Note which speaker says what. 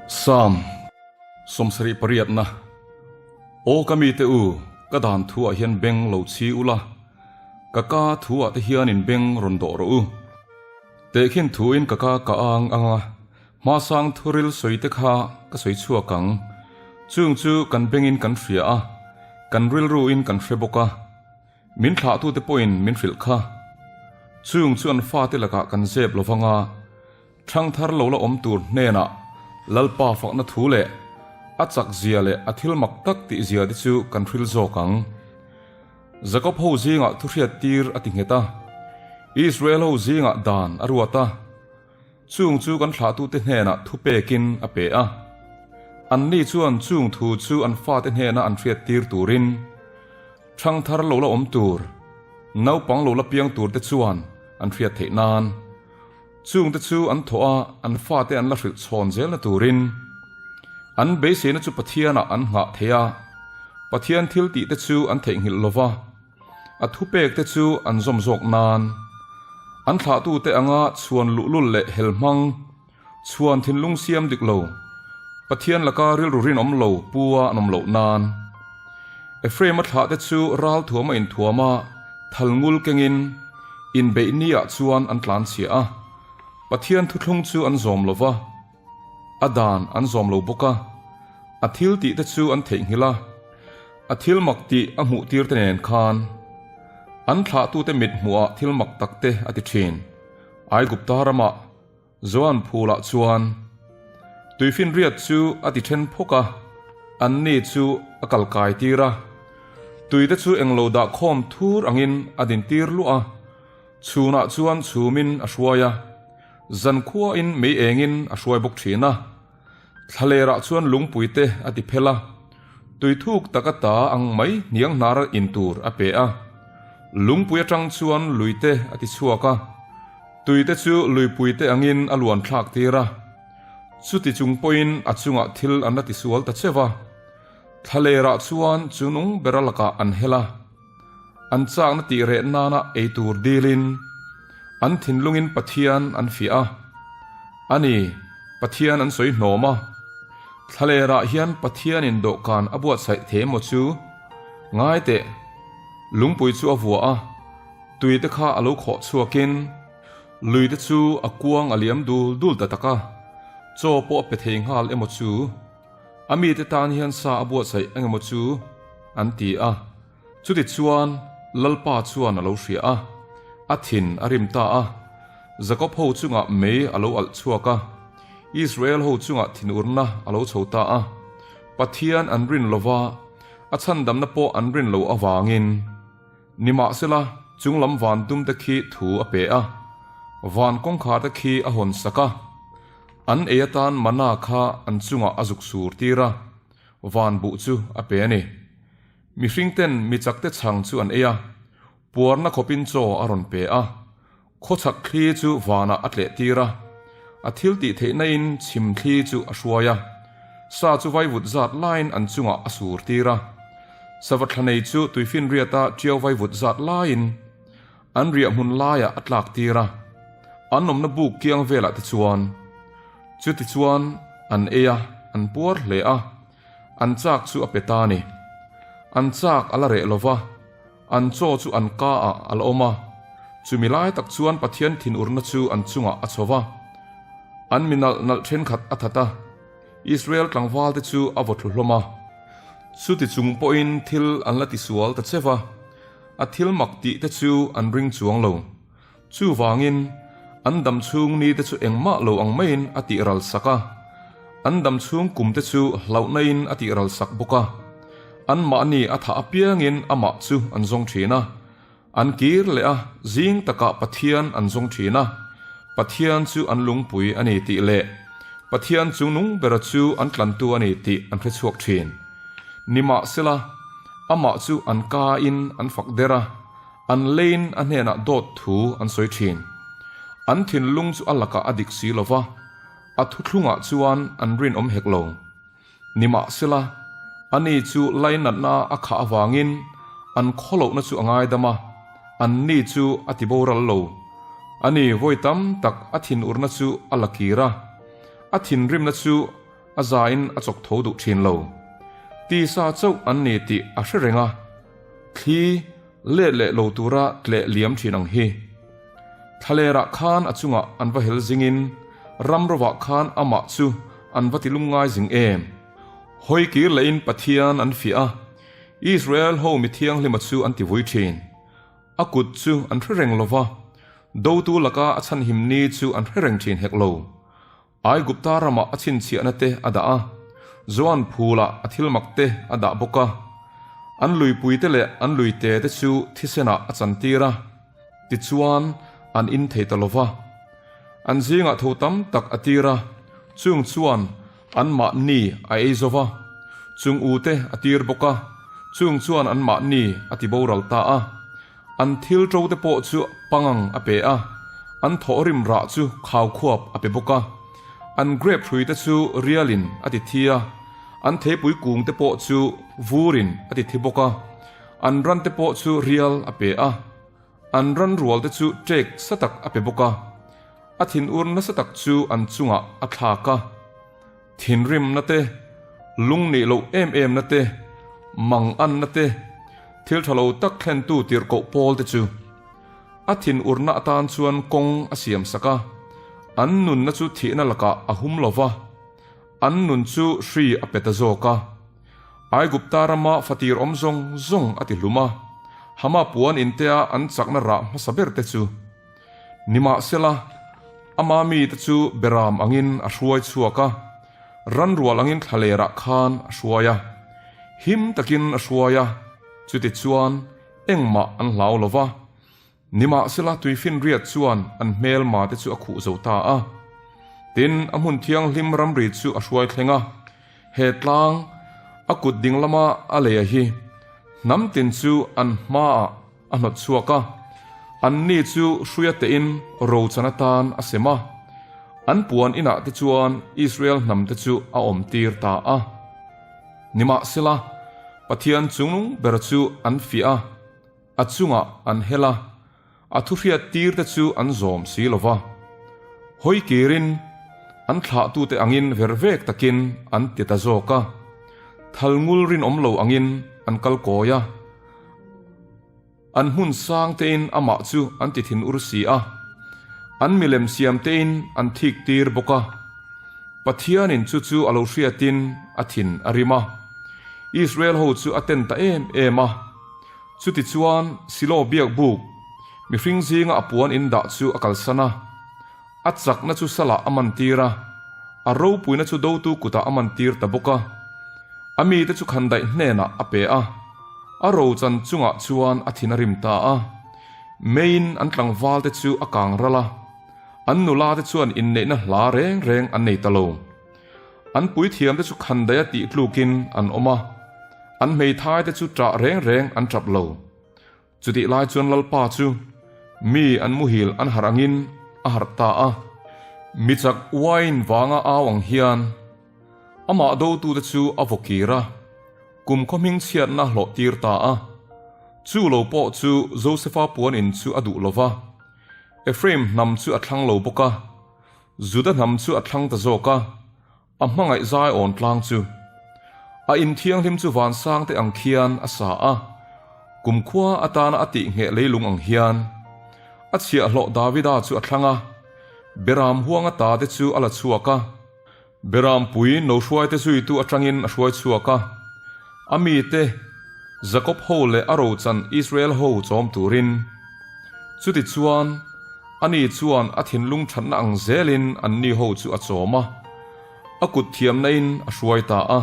Speaker 1: Psalm sawmsarih pariatna Aw ka mite u, ka dan thuah hian beng lo chhi ula, ka ka thuah te hianin beng rawn dawh rawh u. Tehkhin thuin ka ka ka ang ang a, hmasang thuril sawi te kha ka sawi chhuak ang. Chung chu kan bengin kan hria a, kan rilruin kan hre bawk a. Min thlahtute pawhin min hrilh kha. Chung chu an fate lakah kan zep lo vang a, thangthar lo la awm tur hnenah Lalpa fakna thu leh a chak zia leh a thil mak tak tih zia te chu kan hril zawk ang. Jakob ho zingah thuhriat tir a ti nghet a, Israel ho zingah dan a ruat a. Chung chu kan thlahtute hnenah thu pekin a pe a. Anni chuan chung thu chu an fate hnena an hriat tir turin thangthar lo la awm tur, naupang lo la piang turte chuan an hriat theih nan. Chungte chu an thawh a, an fate an la hrilh chhawn zelna turin an beiseina chu Pathianah an nghah thei a, Pathian thil tihte chu an theihnghilh lo va, a thupekte chu an zawm zawk nan. An thlahtute anga chhuan luhlul leh hel hmang, chhuan thinlung siam dik lo, Pathian laka rilru rinawm lo pua an awm loh nan. Ephraim-a thlahte chu ral thuama inthuam a, thal ngul kengin inbeih niah chuan an tlan chhia a, Pathian thuthlung chu an zawm lo va, a dan an zawm lo bawk a, a thil tihte chu an theihnghilh a, a thil mak tih a hmuh tirte nen khan an thlahtute mit hmuhah thil mak takte a ti thin. Aigupta ramah Joan phulah chuan tuifinriat chu a ti then phawk a, anni chu a kal kai tir a, tuite chu englo dah khawm thur angin a din tir luah a, chhunah chuan chhumin a hruai a, zankhuain mei engin a hruai bawk thin a. Thlalerah chuan lungpuite a ti phel a, tui thuk tak a ta ang mai hniang hnar in tur a pe a. Lungpui atang chuan luite a ti chhuak a, tuite chu luipuite angin a luan thlak tir a. Chuti chung pawhin a chungah thil an la tisual ta cheu a. Thlalerah chuan chu nung bera lakah an hel a, an chakna tih reh nana ei tur dilin an thinlungin Pathian an fiah a. A ni, Pathian an sawi hnawm a. Thlalerah hian Pathianin dawhkan a buatsaih thei emaw chu? Ngai teh, lungpui chu a vuah a, tuite kha a lo khawh chhuakin luite chu a kuang a liam dul dul ta tak a, chaw pawh a pe thei nghal emaw chu? A mite tan hian sa a buatsaih engemaw chu an ti a. Chuti chuan Lalpa chuan a lo hria a, a thin a rim ta a. Jakob ho chungah mei a lo alh chhuak a, Israel ho chungah thinurna a lo chho ta a. Pathian an rin lova, a chhandamna pawh an rin lo avangin. Nimahsela, chunglam van tumte khi thu a pe a, van kawngkharte khi a hawn sak a. An ei atan mana kha an chungah a zuk sur tir a, van buh chu a pe a ni. Mihringten mi chakte chhang chu an ei a, puarna khawpin chaw a rawn pe a, khawchhak thli chu vanah a tleh tir a, a thil tih theihnain chhim thli chu a hruai a, sa chu vaivut zat laiin an chungah a sur tir a, sava thlanei chu tuifinriata ṭiau vaivut zat laiin an riah hmun laiah a tlak tir a, an awmna buk kiang velah te chuan. Chutichuan an ei a, an puar hle a, an chak chu a pe ta a ni. An chak a la reh lo va, an chaw chu an ka ah a la awm a. Chumi lai tak chuan Pathian thinurna chu an chungah a chho va, an mi nalh nalh thenkhat a that a, Israel tlangvalte chu a vaw thlu hlawm a. Chuti chung pawhin thil an la tisual ta che va, a thil mak tih te chu an ring chuang lo. Chuvangin, an dam chhung ni te chu engmah lo ang maiin a tih ral sak a, an dam chhung kum te chu hlauhnain a tih ral sak bawk a. Anmahni a thah apiangin amah chu an zawng thin a, an kir leh a, zing takah Pathian an zawng thin a, Pathian chu an lungpui a ni tih leh Pathian chungnung bera chu an tlantu a ni tih an hre chhuak thin. Nimahsela, amah chu an kain an fak der a. An lein a hnenah dawt thu an sawi thin. An thinlung chu a lakah a dik si lo va, a thuthlungah chuan an rinawm hek lo. Nimahsela, ani chu lainatna a khah avangin an khawlohna chu a ngaidam a, anni chu a ti boral lo. Ani vawi tam tak a thinurna chu a la kir a, a thinrimna chu. A zain a chawk tho duh thin lo. Tisa chauh an ni tih a hre reng a, thli let leh lo tura tleh liam thin ang hi. Thlalerah khan a chungah an va hel zingin ram rovah khan amah chu an va ti lungngai zing em. Hawi kir lehin Pathian an fiah a, Israel ho mi thianghlima chu an ti vui thin. A kut chu an hre reng lo va, dotu laka a chhanhim ni chu an hre reng thin hek lo. Aigupta ramah a chhinchhiahna te a dah a, Zoan phulah a thilmak te a dah bawk a. An luipui te leh an luite te chu thisenah a chantir a, tichuan an in thei ta lo va. An zingah tho tam tak a tir a, chung chuan anmahni a ei zo va, chung u te a tir bawk a, chung chuan anmahni a ti boral ta a. An thil ṭo te pawh chu pangang a pe a, an thawhrim rah chu khaukhuap a pe bawk a. An grape hrui te chu rialin a ti thi a, an theipui kung te pawh chu vurin a ti thi bawk a. An ran te pawh chu rial a pe a, an ran rual te chu ṭek sa tak a pe bawk a. A thinur nasa tak chu an chungah a thlak a. Thinrimna te, lungnih loh em emna te, mang anna te, thil tha lo tak thlentu tirhkoh pawl te chu a thinurna atan chuan kawng a siam sak a, an nunna chu thihna lakah a hum lo va, an nun chu hri a pe ta zawk a. Aigupta rama fatir awm zawng zawng a ti hlum a, Hama puan intea an chakna rah hmasa ber te chu. Nimahsela, ama mite chu beram angin a hruai chhuak a, ranrual angin thlalerah khan a hruai a. Him takin a hruai a, chutichuan engmah an hlau lo va. Nimahsela, tuifinriat chuan an hmelmate chu a khuh zo ta a. Tin, a hmun thianghlim ramri chu a hruai thleng a, he tlang, a kut ding lama a leia hi hnam tin chu an hmaah A hnawt chhuak a, anni chu hruia tein rochan atan a sem a, an puan inah te chuan Israel hnam te chu a awm tir ta a. Nimahsela, Pathian chungnung ber chu an fiah a, a chungah an hel a, a thuhriat tir te chu an zawm si lo va. Hawi kirin an thlahtute angin vervek takin an ti ta zawk a, thalngul rinawm lo angin an kal kawi a. An hmun sang tein amah chu an ti thin ur si a, an milem siam tein an thik tir bawk a. Pathianin chu chu a lo hriatin a thin a rim a, Israel ho chu a ten ta em em a. Chutichuan Silo biak buk, mihring zinga a puan in dah chu a kalsan a, a chakna chu salah a man tir a, a ropuina chu dotu kutah a man tir ta bawk a. A mite chu khandaih hnenah a pe a, a rochan chungah chuan a thin a rim ta a. Meiin an tlangvalte chu a kang ral a, an nulate chuan inneihna hla reng reng an nei ta lo. An puithiamte chu khandaih a tih tlukin an awm a, an hmeithaite chu ṭah reng reng an ṭap lo. Chutih lai chuan Lalpa chu mi an muhil an harh angin a harh ta a. Mi chak uain vanga au ang hian amah dotute chu a vaw kir a, kum khaw hming chhiatna hlawh tir ta a. Chu lo pawh chu Josefa puan in chu a duh lo va, Ephraim hnam chu a thlang lo bawk a, Juda hnam chu a thlang ta zawk a. A hmangaih zai awn tlang chu. A in thianghlim chu vansang te ang khian a sa a, kumkhua atana a tih ngheh leilung ang hian. A chhiahhlawh Davida chu a thlang a, Beram huanga ta te chu a la chhuak a. Beram pui no hruaite zuitu atangin a hruai chhuak a, a mite Jakob ho leh a rochan Israel ho chawm turin. Chutichuan, ani chuan a thinlung thatna ang zelin anni ho chu a chawm a, a kut thiamna in a hruai ta a.